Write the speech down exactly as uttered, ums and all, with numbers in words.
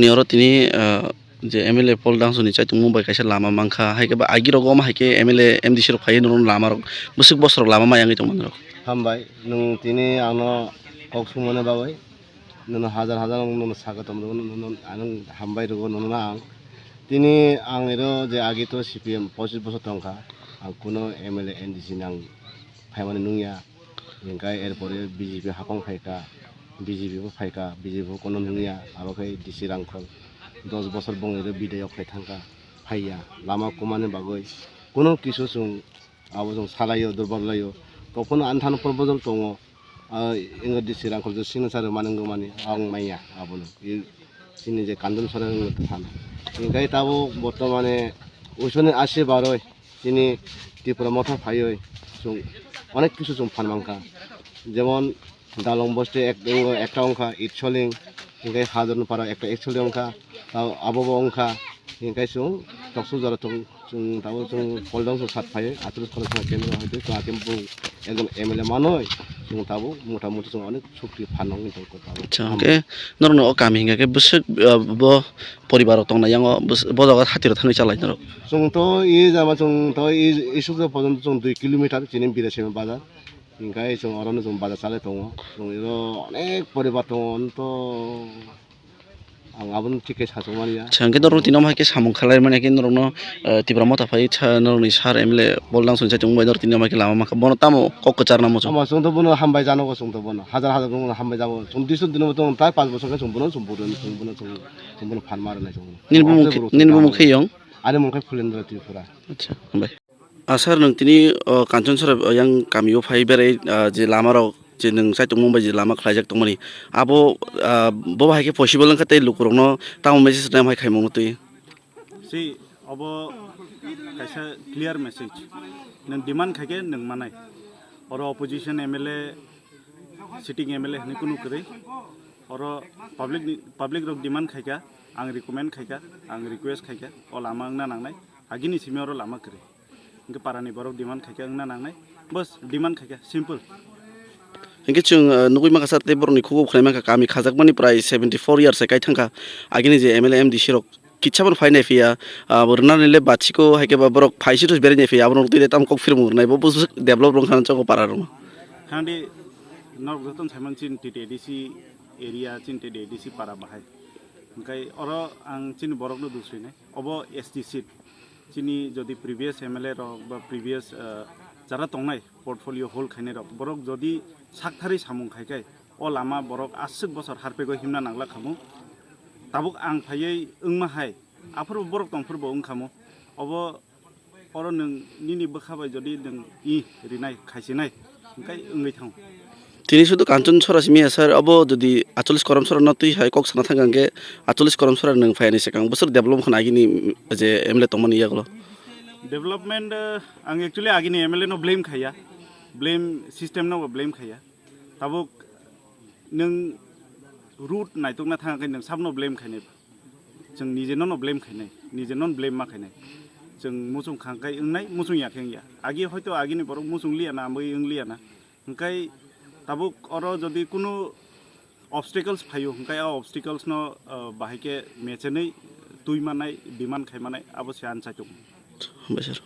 Ni oro tini, ah, je M L A Paul Dangsu ni chaitung mung bai kaisa lama mankha, hai khe ba agi rogo omo hai khe M L A, M D C rok phaiwi norok lama rok bwswk bosor lama maya wngwi tongmani rok. Hambai, nwng tini ano kok sumani bagwi, nono hajar hajar nwng nono saka tongmani, nono ano hambai rwgo nono ang. Tini ang iro je agi to C P M pochis bosor tongkha, ang kuno M L A, M D C nang phaimani nungya. Hinkhe erpore B J P hapang phaikha, B J P bo phaikha, B J P bo kono nungya, abo khe D C Rangkhol dos bosor bongni ro bidayok khai thangkha, phaiya, lama kumani bagwi kuno kisu chwng abo chwng salaio, durbar laio, tokphano ani thani phano bojol tongo, ah, ingo D C Rangkhol je signature mani wngmani, ang manya abono, i chini je Kanchon Soren wngwi thana. Hinkhe tabuk bortomane uisoni asi baroi, chini Tipra Motha phaiwi chwng onek kisu chwng phan mankha, jemon Dalong bosti ek-, ekta wngkha Itsoling, hinkhe Hajarnopara ekta Itsoling wngkha, tao abobo wngkha, hinkhe chwng toksu jora chwng, chwng tabuk chwng Paul Dangsu sat phaiwi atris khoroksa kendro hai twi chwng haikhe bung ekdom M L A manwi chwng tabuk mota moti chwng onek sukti phan wngwi tongkha tabuk. Acha, hinkhe norokno o kami hinkhe bwswk, ah, bo poribar rok tongnai yango bwswk bo jaga hati rok thangwi chalai norok. Chwng to i jama chwng to i, i sukjak porjonto chwng dui kilometer chini Birasima bazar. Hinkhe chwng orono chwng bazar chalai tongo. Chwng iro onek poribar tongo, to ang abono thik khe sachukmani ya. Acha, hinkhe norok tini omo hai khe samung khlai mani khe norokno, eh, Tipra Motha phai sa norokni sir M L A Paul Dangsu ni saichung bai norok tini omo hai khe lama mankha. Bono tamo kok kwcharna muchung? Ama chwng to bono hambai jano, chwng to bono hajar hajar bono hambai jabo. Chwng disu dino to tai panch bosor khe chwng bono, chwng bono, chwng bono, chwng bono phan ma rwnai chwng bono. Nini bumung khe, nini bumung khe yong? Ani mung khe Phulendra Tripura. Acha, hambai. Ah, sir, nwng tini, oh, Kanchon Sora, oh, yang kamio phai berai, ah, je lama rok, je nwng chaitung mung bai je lama khlaijak tongmani, abo, ah, bo bahai khe possible wngkha tei lukurokno tamo message rwnai hai khaimung twi? Si, obo kaisa clear message. Nwng demand khai khe nwng manai. Oro opposition M L A, sitting M L A hinwi kunu kwrwi. Oro public ni, public rok demand khai kha, ang recommend khai kha, ang request khai kha, o lama wngna nangnai. Agini simi oro lama kwrwi. Hinkhe parani borok demand khaikha wngna nangnai. Bas, demand khaikha, simple. Hinkhe chwng, uh, nugui mankha sir, tei borokni khukgo khwlai mankha, kami khajakmani prai seventy four years hai kai thangkha. Agini je M L A, M D C rok kitsa phano phai nai phiya, uh, rwnani le bachiko hai khe ba borok phai si thus berai nai phiya, abono twi tamo kok phirmung rwnai, bo bwswk develop rwng kha chwng para rwma. Khandi norok jotono saiman chini T T A D C area, chini T T A D C para bahai. Hinkhe oro ang chini borokno dusrinai. Obo S T seat. Chini jodi previous M L A rok ba previous, ah, jara tongnai portfolio hold khainai rok, borok jodi sakthari samung khai khai, o lama borok aswk bosor harpego himna nangla khamu. Tabuk ang phaiwi wngma hai, aphuru borok tongphuru bo wngkhamu. Obo oro nwng nini bwkha bai jodi nwng i rinai, khaisinai, hwnkhe wngwi thango. Tini sudu Kanchon Sora simi ya, sir, obo jodi acholis korom sora no twi hai kok sana thang hwnkhe acholis korom sora nwng phai ni swkang bwswk develop khwna agini je M L A tongmani yagulo? Development, eh, ang actually agini M L A no blame khaiya, blame system no blame khaiya. Tabuk nwng root naitokna thang khe nwng sabno blame khainai. Chwng nije nono blame khainai, nije non blame ma khainai. Chwng muchung khang khai wngnai, muchung ya khe wngya. Agi hoito agini borok muchung liya na, amwi wng liya na. Hwnkhe tabuk oro jodi kunu obstacles phaio, hwnkhe o obstacles no, ah, bahai khe mechenwi twi manai, demand khai manai, abo se anchai tongo. Hambai sir.